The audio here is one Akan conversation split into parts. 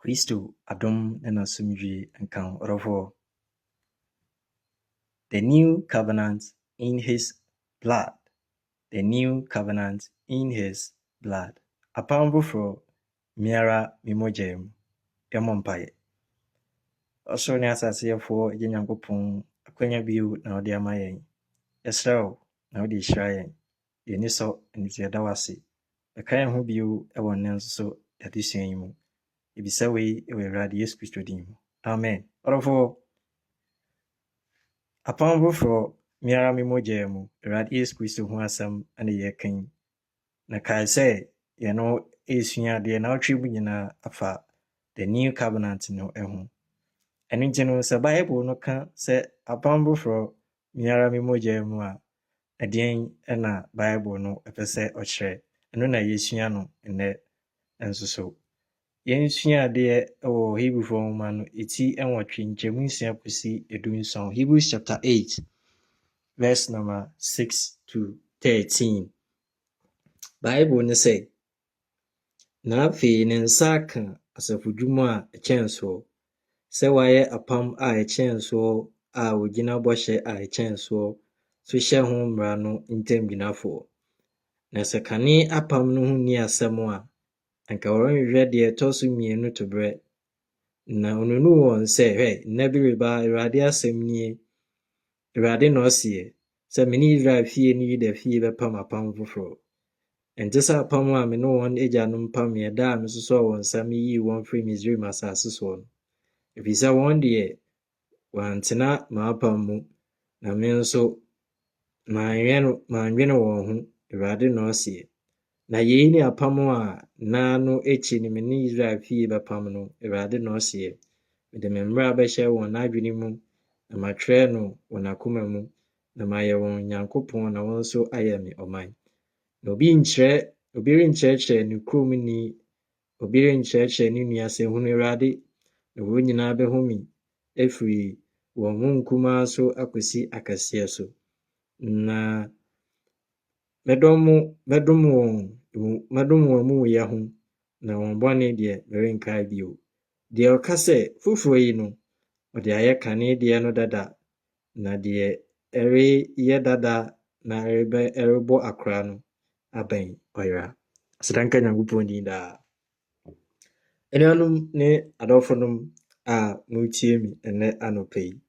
Kristo adom ne n'asomdwie nka wo, ɔdɔfoɔ. The new covenant in his blood. The new covenant in his blood. Apam foforɔ, me ara me mogya mu. Yɛmmɔ mpaeɛ. Ɔsoro ne asase yɛfoɔ, Agya Nyankopɔn, akwanya bio na wode ama yɛn. Yɛsrɛ wo na wode hyira yɛn. Yɛn ani sɔ nti yɛda wo ase. Bɛka yɛn ho bio wɔ nnɛ nso so adesua yi mu. Yɛbisa wei wɔ Awurade Yesu Kristo din mu. Amen. Ɔdɔfoɔ, apam foforɔ, me ara me mogya mu, Awurade Yesu Kristo ho asɛm ne yɛreka yi. Na kae sɛ yɛno ɛresua adeɛ na ɔtwe mu nyinaa afa the new covenant no ho. Ɛno nti no, sɛ Bible no ka sɛ apam foforɔ, me ara me mogya mu a, ɛdeɛn na Bible no ɛpɛ sɛ ɔkyerɛ? Ɛno na yɛsua no nnɛ nso so. Yɛnsua adeɛ wɔ Hebrewfoɔ nwoma no eti 8 nkyɛmu 6 kɔsi 17. Hebrews chapter 8 verse number 6 to 13. Bible no sɛ, na afei ne nsa aka asɔfodwuma a ɛkyɛn soɔ, sɛ wayɛ apam a ɛkyɛn soɔ a ogyina bɔhyɛ a ɛkyɛn soɔ so hyɛ ho mmara no ntamgyinafoɔ. Na sɛ kane apam no ho nni asɛm a, anka wɔrenhwehwɛ deɛ ɛtɔ so mmienu to berɛ. Na onunuu wɔn sɛ, hwɛ, nna bi reba, Awurade asɛm nie, Awurade na ɔseɛ, sɛ me ne Israel fie ne Yuda fie bɛpam apam foforɔ. Ɛnte sɛ apam a me ne wɔn agyanom pameɛ da a mesosɔɔ wɔn nsa meyii wɔn firii Misraim asase soɔ no. Ɛfiri sɛ wɔn deɛ, wɔantena m'apam mu, na me nso mannwene wɔn ho, Awurade na ɔseɛ. Na yei ne apam a nna no akyi no me ne Israel fie bɛpam no, Awurade na ɔseɛ. Mede me mmara bɛhyɛ wɔn adwene mu, na matwerɛ no wɔn akoma mu, na mayɛ wɔn Nyankopɔn na wɔn nso ayɛ me ɔman. Na obi renkyerɛkyerɛ ne kuromni, obi renkyerɛkyerɛ ne nua sɛ, 'Hunu Awurade,' na wɔn nyinaa bɛhu me, ɛfiri wɔn mu nkumaa so akɔsi akɛseɛ so. Na mɛdom wɔn amumuyɛ ho, na wɔn bɔne deɛ merenkae bio. Deɛ ɔka sɛ, foforɔ yi no, ɔde ayɛ kane deɛ no dada, na deɛ ɛreyɛ dada na ɛrebɔ akora no abɛn ɔyera. Aseda nka Nyankopɔn din daa. Anuanom ne adɔfonom a moretie me ɛnnɛ anɔpa yi,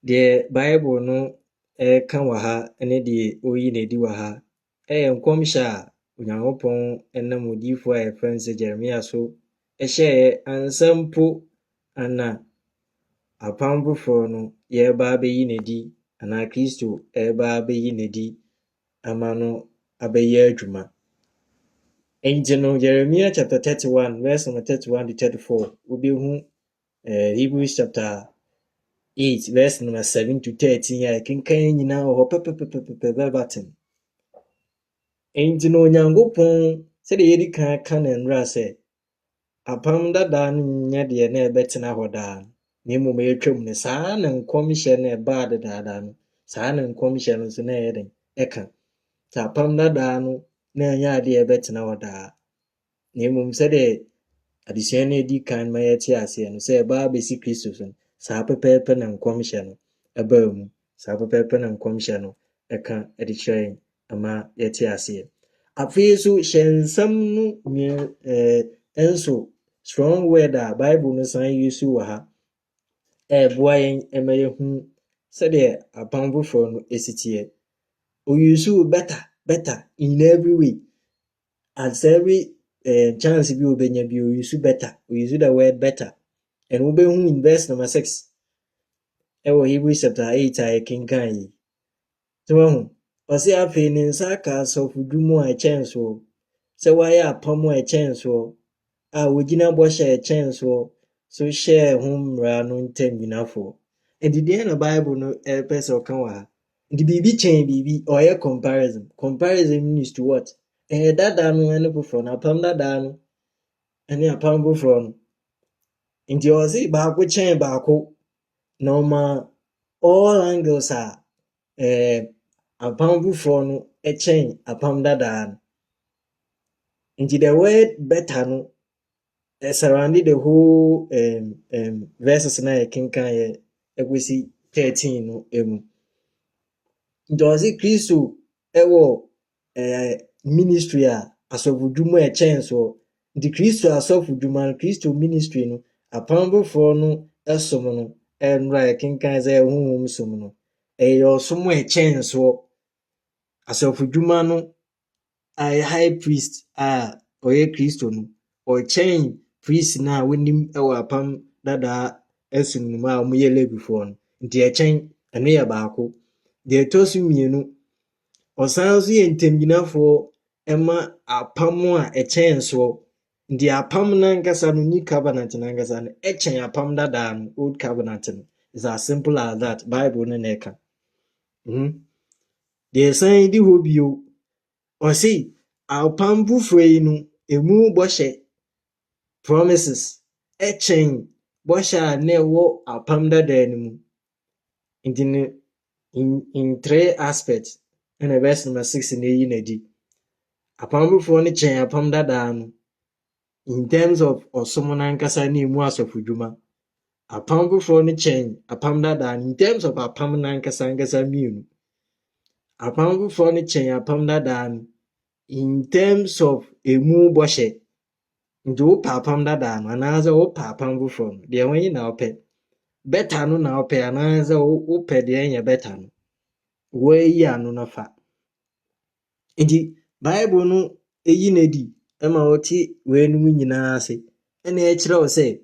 deɛ Bible no ɛreka wɔ ha ne deɛ ɔreyi no adi wɔ ha ɛyɛ nkɔmhyɛ a Onyankopɔn nam odiyifoɔ a yɛfrɛ no sɛ Jeremia so ɛhyɛeɛ ansa mpo ana apam foforɔ no yɛreba abɛyi no adi anaa Kristo ɛreba abɛyi no adi ama no abɛyɛ adwuma. Enti no, Jeremia chapter 31 verse number 31 to 34, wobɛhu Hebrews chapter 8 verse number 7 to 13 a yɛkenkan nyinaa wɔ hɔ pɛpɛpɛpɛpɛ verbatim. Enti no, Onyankopɔn, sɛdeɛ yɛdi kan ka no nnora sɛ apam dadaa no nyɛ deɛ na ɛbɛtena hɔ daa no, na mmom ɛretwam no, saa na nkɔmhyɛ no ɛbaa dedaada no, saa na nkɔmhyɛ no nso na ɛyɛ den ɛka. Sɛ apam dadaa no na ɛnyɛ adeɛ a ɛbɛtena hɔ daa, na mmom sɛdeɛ adesua no adi kan ma yɛte aseɛ no, sɛ ɛbaa bɛsi Kristo so no, saa pɛpɛɛpɛ na nkɔmhyɛ no ɛbaa mu. Saa pɛpɛɛpɛ na nkɔmhyɛ no ɛka de kyerɛ yɛn ama yɛte aseɛ. Afei nso hyɛ nsɛm no nso strong word a Bible no san use wɔ ha ɛreboa yɛn ma yɛhu sɛdeɛ apam foforɔ no esi teɛ. Ɔuse better, better in every way. At every chance bi a obenya bi, ɔuse better. Ɔuse the word better. And wobɛhu in verse number 6 ɛwɔ Hebrews chapter 8 a yɛkenkan yi. Sɛ wahu, ɔse afei ne nsa aka asɔfodwuma a ɛkyɛn soɔ, sɛ wayɛ apam a ɛkyɛn soɔ, a ogyina bɔhyɛ a ɛkyɛn soɔ so hyɛɛ ho mmara no ntamgyinafoɔ. Nti deɛn na Bible no ɛpɛ sɛ ɔka wɔ ha? Nti biribi kyɛn biribi, ɔyɛ comparison. Comparison means to what? Ɛyɛ dada no ne foforɔ no, apam dada no ne apam foforɔ no. Nti ɔse baako kyɛn baako na ɔma all angles a apam foforɔ no kyɛn apam dadaa no. Nti the word better no Ɛsurround the whole verses na yɛkenkan yɛ ɛkɔsi 13 no mu. Nti ɔse Kristo ɛwɔ ministry a asɔfodwuma a ɛkyɛn soɔ. Nti Kristo asɔfodwuma no, Kristo ministry no, apam foforɔ no som no, ɛnnora yɛkenkan sɛ honhom som no, ɛyɛ ɔsom a ɛkyɛn soɔ. Asɔfodwuma no a ɛyɛ high priest a ɔyɛ Kristo no, ɔkyɛn priest no a wonim wɔ apam dadaa som no mu a wɔyɛ Lewifoɔ no. Nti ɛkyɛn, ɛno yɛ baako. Deɛ ɛtɔ so mmienu, ɔsan nso yɛ ntamgyinafoɔ ma apam a ɛkyɛn soɔ. Nti apam no ankasa no, New Covenant no ankasa no, ɛkyɛn apam dadaa no, Old Covenant no. It's as simple as that. Bible no na ɛka. Deɛ ɛsan di hɔ bio, ɔse apam foforɔ yi no, emu bɔhyɛ, promises, ɛkyɛn bɔhyɛ a na ɛwɔ apam dadaa no mu. Nti no, in three aspects ɛna verse number 6 na ɛyi n'adi. Apam foforɔ no kyɛn apam dadaa no in terms of ɔsom no ankasa ne emu asɔfodwuma. Apam foforɔ no kyɛn apam dadaa no in terms of apam no ankasa ankasa mmienu. Apam foforɔ no kyɛn apam dadaa no in terms of emu bɔhyɛ. Nti wopɛ apam dadaa no anaasɛ wopɛ apam foforɔ no, deɛ wɔn yi na wopɛ? Better no na wopɛ anaasɛ wopɛ deɛ ɛnyɛ better no? Wɔayi ano no fa. Nti Bible no ɛyi n'adi ma wɔte weinom nyinaa ase, ɛna ɛkyerɛ wo sɛ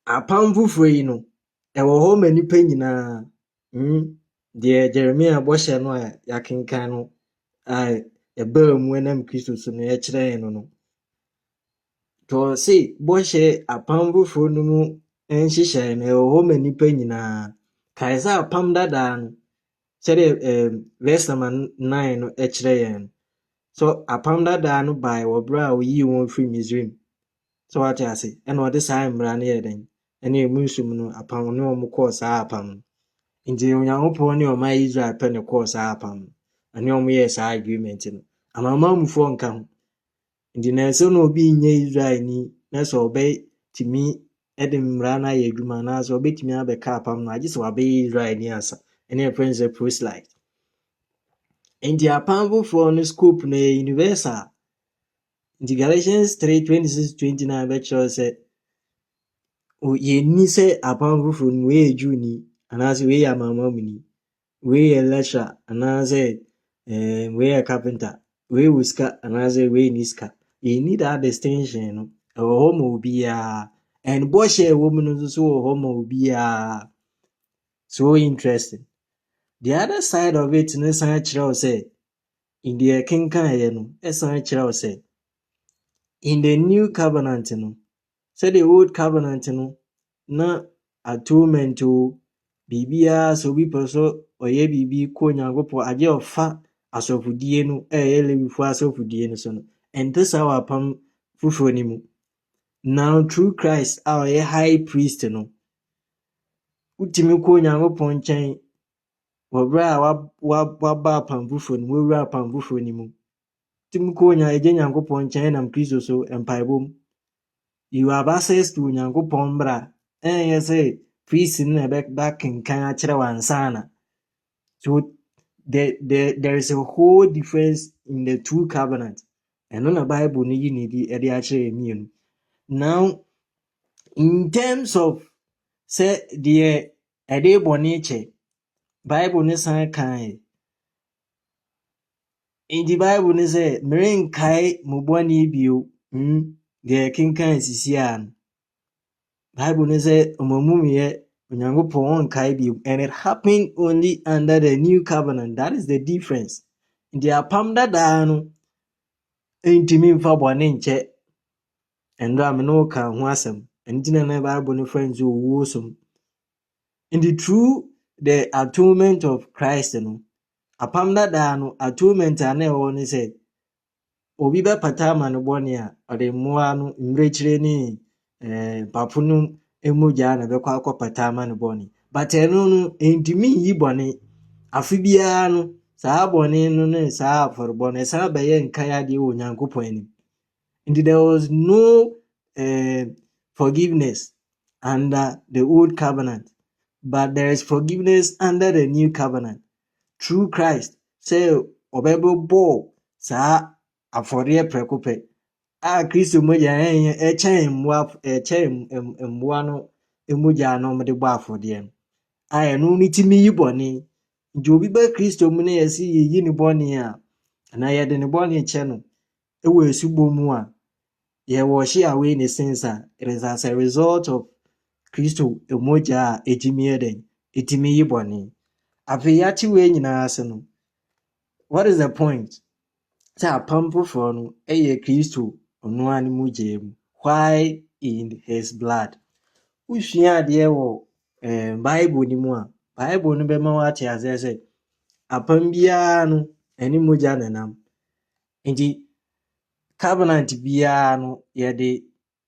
apam foforɔ yi no, ɛwɔ hɔ ma nnipa nyinaa. Deɛ Jeremia bɔhyɛ no a yɛakenkan no a ɛbaa mu ɛnam Kristo so no ɛkyerɛ yɛn no. Nti ɔse bɔhyɛ apam foforɔ no mu nhyehyɛe no, ɛwɔ hɔ ma nnipa nyinaa. Kae sɛ apam dadaa no, sɛdeɛ verse number 9 no ɛkyerɛ yɛn no, so apam dadaa no bae wɔ berɛ a oyii wɔn firi Misraim. Sɛ wate ase, ɛna ɔde saa mmara no yɛ dɛn? Ɛne emu nsum no apam ne wɔn kɔɔ saa apam no. Nti Onyankopɔn ne ɔman Israel pɛ ne kɔɔ saa apam no. Ɛne wɔn yɛɛ saa agreement no. Amanamanmufoɔ nka ho. Nti na ɛsɛ na obi nyɛ Israelni na sɛ ɔbɛtumi de mmara no ayɛ adwuma anaasɛ ɔbɛtumi abɛka apam no, agye sɛ wabɛyɛ Israelni ansa. Ɛne yɛfrɛ no sɛ proselyte. Nti apam foforɔ no scope no yɛ universal. Nti Galatians 3:26-29 bɛkyerɛ sɛ yɛnni sɛ apam foforɔ no, wei yɛ Jewni anaasɛ wei yɛ amanamanmuni, wei yɛ lecturer anaasɛ wei yɛ carpenter, wei wɔ sika anaasɛ wei nni sika. Yɛnni that distinction no. Ɛwɔ hɔ ma obiara. And bɔhyɛ a ɛwɔ mu no nso so wɔ hɔ ma obiara. So interesting. The other side of it no san kyerɛ wo sɛ, in deɛ ɛkenkaeɛ no, ɛsan kyerɛ wo sɛ in the New Covenant no, sɛdeɛ Old Covenant no na atonement o, biribiara sɛ obi pɛ sɛ ɔyɛ biribi kɔ Onyankopɔn agye ɔfa asɔfodie no a ɛyɛ Lewifoɔ asɔfodie no so no, ɛnte saa wɔ apam foforɔ no mu. Now through Christ a ɔyɛ high priest no, wotumi kɔ Onyankopɔn nkyɛn wɔ berɛ a waba apam foforɔ no mu, wawura apam foforɔ no mu. Wotumi kɔ Agya Nyankopɔn nkyɛn nam Kristo so mpaebɔ mu. You have access to Onyankopɔn mmara. Ɛnyɛ sɛ priest no na ɛbɛba kenkan akyerɛ wo ansa na. So there is a whole difference in the two covenants. Ɛno na Bible no yi ne di ɛde akyerɛ yɛn mmienu. Now, in terms of sɛ deɛ ɛde bɔne kyɛ, Bible no san kae. Nti Bible no sɛ, merenkae mo bɔne bio. Deɛ ɛkenkan sisi a no. Bible no sɛ ɔmo amumuyɛ Onyankopɔn ɔnkae bio. And it happened only under the New Covenant. That is the difference. Nti apam dadaa no ntumi mfa bɔne nkyɛ. Ɛnnora me ne wo ka ho asɛm. Ɛno nti na na Bible no frɛ no sɛ owuo som. Nti through the atonement of Christ no, apam dadaa no, atonement a na ɛwɔ ne sɛ obi bɛpata ama no bɔne a, ɔde mmoa no mmirekyire ne mpapo no mogya na ɛbɛkɔ akɔpata ama no bɔne. But ɛno no, ɛntumi nyi bɔne. Afe biara no, saa bɔne no ne saa afɔrebɔ no, ɛsan bɛyɛ nkae adeɛ wɔ Onyankopɔn anim. Nti there was no forgiveness under the old covenant, but there is forgiveness under the new covenant through Christ, sɛ ɔbɛbɛbɔɔ saa afɔreɛ prɛko pɛ a Kristo mogya ɛnyɛ ɛkyɛn mmoa, ɛkyɛn mmoa no mogya no wɔde bɔ afɔdeɛ no a ɛno no tumi yi bɔne. Nti obi ba Kristo mu na yɛsi yɛyi ne bɔne a, anaa yɛde ne bɔne kyɛ no ɛwɔ asubɔ mu a, yɛwash away ne sins a, it is as a result of Kristo mogya a ɛtumi yɛ dɛn, ɛtumi yi bɔne. Afei yɛate wei nyinaa ase no, what is the point? Sɛ apam foforɔ no yɛ Kristo ɔno ara ne mogya mu. Why in his blood? Wosua adeɛ wɔ Bible no mu a, Bible no bɛma woate aseɛ sɛ apam biara no ɛne mogya na ɛnam. Nti covenant biara no, yɛde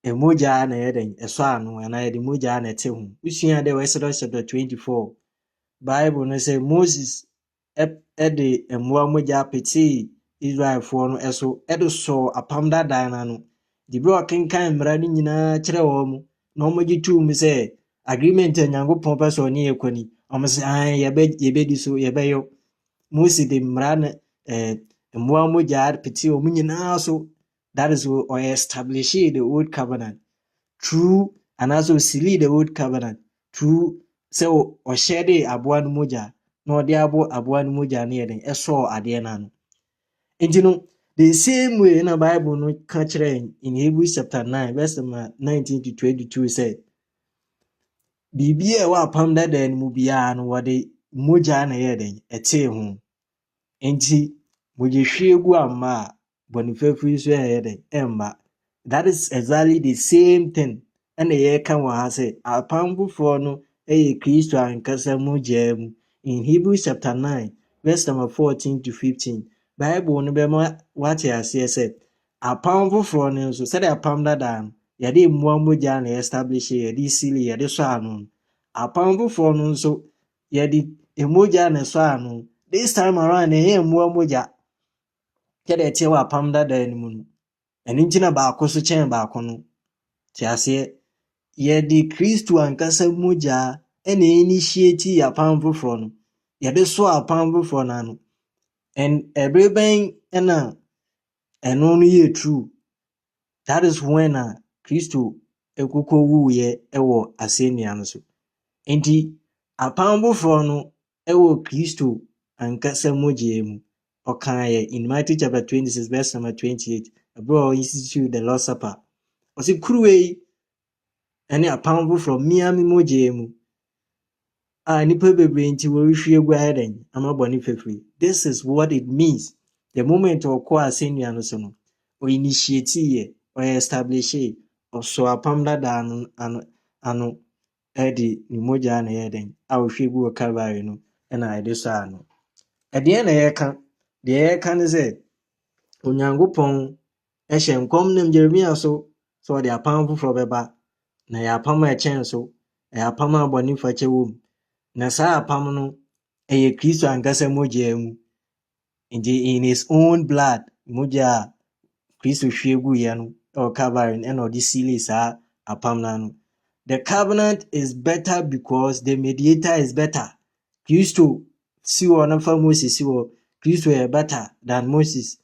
mogya na ɛyɛ dɛn, ɛsɔ ano, anaa yɛde mogya na ɛte ho. Wosua adeɛ wɔ Exodus chapter 24, Bible no sɛ Moses ɛde mmoa mogya petee Israelfoɔ no so de sɔɔ apam dadaa no ano. Nti berɛ a ɔkenkan mmara no nyinaa kyerɛ wɔn mu na wɔgye too mu sɛ agreement a Nyankopɔn pɛ sɛ ɔne yɛ kɔ ni, wɔn sɛ ae, yɛbɛdi so, yɛbɛyɔ. Mose de mmara no mmoa mogya petee wɔn nyinaa so. That is, ɔyɛ establish the old covenant through, anaasɛ ɔseal the old covenant through sɛ ɔhyɛ de aboa no mogya na ɔde abo aboa no mogya no yɛ den ɛsɔɔ adeɛ no ano. Nti no, the same way na Bible no ka kyerɛ in Hebrews chapter 9 verse number 19 to 22 sɛ biribi a ɛwɔ apam dadaa no mu biara no, wɔde mogya na ɛyɛ den ɛtee ho. Nti mogya hwie gu amma a, bɔne fafiri nso ɛyɛ den ɛmma. That is exactly the same thing ɛna yɛreka wɔ ha sɛ apam foforɔ no yɛ Kristo ankasa mogya mu. In Hebrews chapter 9 verse number 14 to 15, Bible no bɛma wate aseɛ sɛ apam foforɔ no nso, sɛdeɛ apam dadaa no yɛde mmoa mogya na establish, yɛde seal, yɛde sɔ ano no, apam foforɔ no nso yɛde mogya na ɛsɔ ano. This time around, ɛnyɛ mmoa mogya sɛdeɛ ɛteɛ wɔ apam dadaa no mu no. Ɛno nti na baako so kyɛn baako no. Te aseɛ, yɛde Kristo ankasa mogya ɛna initiate apam foforɔ no, yɛde sɔ apam foforɔ no ano. And ɛbere bɛn ɛna ɛno no yɛ true? That is when a Kristo ekoko wuiɛ ɛwɔ asɛnnua no so. Nti apam foforɔ no ɛwɔ Kristo ankasa mogya mu. Ɔkaeɛ in Matthew chapter 26 verse number 28, ɛberɛ a ɔinstitute the Lord Supper, ɔse kuruwa yi ɛne apam foforɔ mmea me mogya mu a nnipa bebree nti wɔrehwie gu ayɛ dɛn ama bɔne fafiri. This is what it means. The moment ɔkɔɔ asɛnnua no so no, ɔinitiate yɛ, ɔyɛ establish, ɔsɔ apam dadaa no ano ɛde ne mogya na ɛyɛ dɛn a ɔhwie gu wɔ Calvary no ɛna ɛde sɔ ano. Ɛdeɛn na yɛreka? Deɛ yɛreka ne sɛ Onyankopɔn hyɛ nkɔm nam Jeremia so sɛ ɔde apam foforɔ bɛba, na ɛyɛ apam a ɛkyɛn so, ɛyɛ apam a bɔne fakyɛ wɔ mu, na saa apam no ɛyɛ Kristo ankasa mogya mu. Nti in his own blood, mogya a Kristo hwie guiɛ no ɛwɔ Calvary no, ɛna ɔde seal saa apam no ano. The covenant is better because the mediator is better. Kristo si hɔ no, fa Moses si hɔ, Kristo yɛ better than Moses.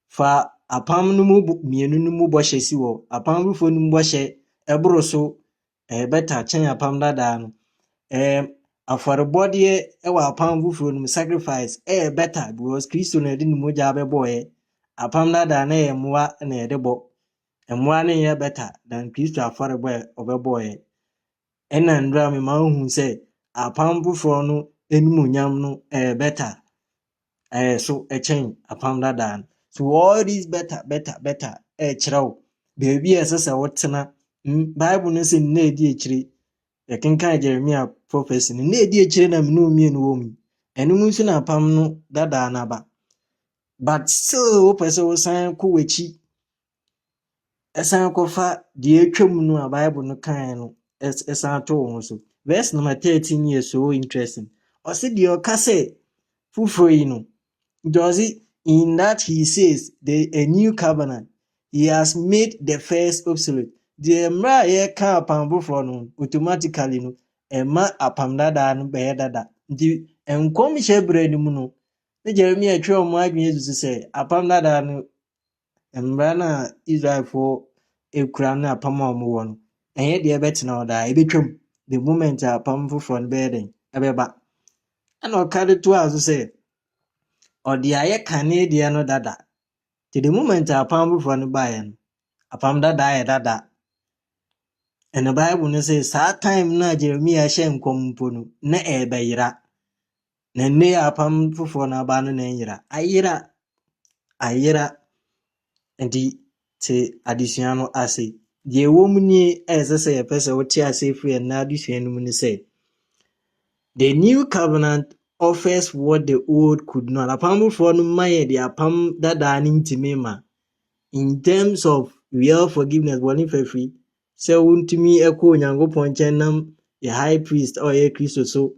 Fa apam no mu mmienu no mu bɔhyɛ si hɔ, apam foforɔ no mu bɔhyɛ ɛboro so, ɛyɛ better kyɛn apam dadaa no. Afɔrebɔdeɛ ɛwɔ apam foforɔ no mu, sacrifice, ɛyɛ better because Kristo na ɛde ne mogya bɛbɔɔyɛ. Apam dadaa no yɛ mmoa na yɛde bɔ mmoa no, nyɛ better than Kristo afɔrebɔ a ɔbɛbɔɔyɛ. Ɛna nnora mema wohu sɛ apam foforɔ no animuonyam no ɛyɛ better, ɛyɛ so ɛkyɛn apam dadaa no. So all these better, better, better ɛɛkyerɛ wo baabi a ɛsɛ sɛ wotena. Bible no sɛ nna edi akyire, yɛkenkan Jeremia prophecy no, nna edi akyire na mene mmienu wɔ mu yi. Ɛno mu nso na apam no dadaa no aba, but still wopɛ sɛ wosan kɔ w'akyi, ɛsan kɔfa deɛ atwam no a Bible no kae no, ɛsan to wo ho so. Verse number 13 yɛ so interesting. Ɔse deɛ ɔka sɛ foforɔ yi no, nti ɔse in that he says the a new covenant, he has made the first obsolete. Deɛ mmerɛ a yɛreka apam foforɔ no, automatically no, ɛma apam dadaa no bɛyɛ dada. Nti nkɔmhyɛ berɛ no mu no, na Jeremia twerɛ wɔn adwene susu sɛ apam dadaa no, mmara no a Israelfoɔ kura ne apam a wɔwɔ no, ɛnyɛ deɛ ɛbɛtena hɔ daa, ɛbɛtwam the moment a apam foforɔ no bɛyɛ den ɛbɛba. Ɛna ɔka de toaa so sɛ ɔde ayɛ kane deɛ no dada. Nti the moment a apam foforɔ no baeɛ no, apam dada ayɛ dada. Ɛna Bible no sɛ saa time no a Jeremia hyɛ nkɔm mpo no, na ɛrebɛyera. Na nnɛ a apam foforɔ no aba no na ɛnyera. Ayera. Ayera. Nti te adesua no ase. Deɛ ɛwɔ mu nie a ɛsɛ sɛ yɛpɛ sɛ wote ase firi ɛnnɛ adesua no mu ne sɛ, the new covenant offers what the old could not. Apam foforɔ no ma yɛ deɛ apam dadaa no ntumi ma. In terms of real forgiveness, bɔne fafiri, sɛ wontumi kɔ Onyankopɔn nkyɛn nam yɛ high priest a ɔyɛ Kristo so,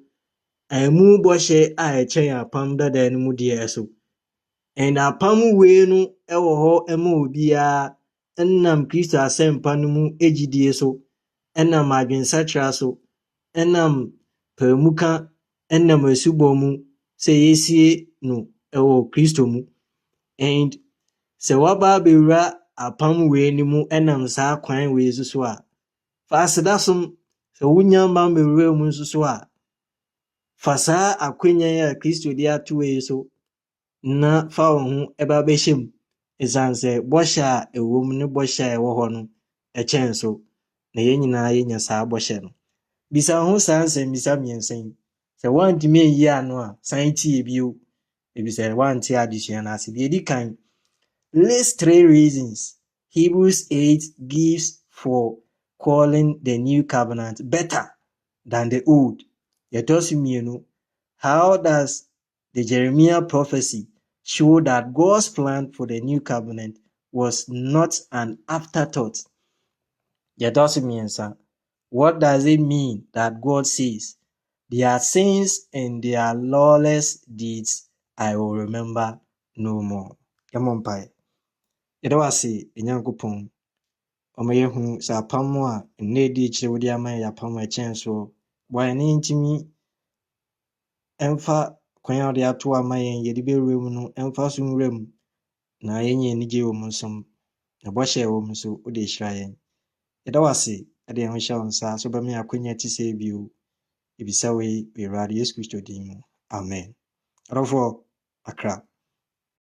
ɛmu bɔhyɛ a ɛkyɛn apam dadaa no mu deɛ so. And apam wei no wɔ hɔ ma obiara nam Kristo asɛmpa no mu gyidie so, ɛnam adwensakyera so, ɛnam paemuka, ɛnam asubɔ mu sɛ yɛsie no wɔ Kristo mu. And sɛ woaba abɛwura apam wei no mu ɛnam saa kwan wei so so a, fa aseda som. Sɛ wonya mma mmɛwura mu nso so a, fa saa akwannya yi a Kristo de ato wei so na fa wo ho ba bɛhyɛ mu. Ɛsiane sɛ bɔhyɛ a ɛwɔ mu ne bɔhyɛ a ɛwɔ hɔ no ɛkyɛn so. Na yɛn nyinaa yɛnya saa bɔhyɛ no. Bisa wo ho saa nsɛmmisa mmiɛnsa yi. Sɛ woantumi anyi ano a, san tie bio. Ebisɛ woante adesua no ase. Deɛ ɛdi kan, list three reasons Hebrews 8 gives for calling the new covenant better than the old. Deɛ ɛtɔ so mmienu, how does the Jeremiah prophecy show that God's plan for the new covenant was not an afterthought? Deɛ ɛtɔ so mmiɛnsa, what does it mean that God says, "Their sins and their lawless deeds I will remember no more"? Yɛmmɔ mpaeɛ. Yɛda wo ase, Onyankopɔn. Ɔma yɛhu sɛ apam a nna edi akyire wode ama yɛ apam a ɛkyɛn soɔ. Boa yɛn na yɛntumi ɛmfa kwan a wode ato ama yɛn yɛde bɛwura mu no ɛmfa so nwura mu na yɛnya anigye wɔ mu nsom. Na bɔhyɛ a ɛwɔ mu nso wode ahyira yɛn. Yɛda wo ase de yɛn ho hyɛ wo nsa sɛ wobɛma yɛn akwanya te sɛ bio. Ebisa wei wɔ Awurade Yesu Kristo din mu. Amen. Adɔfoɔ, akra.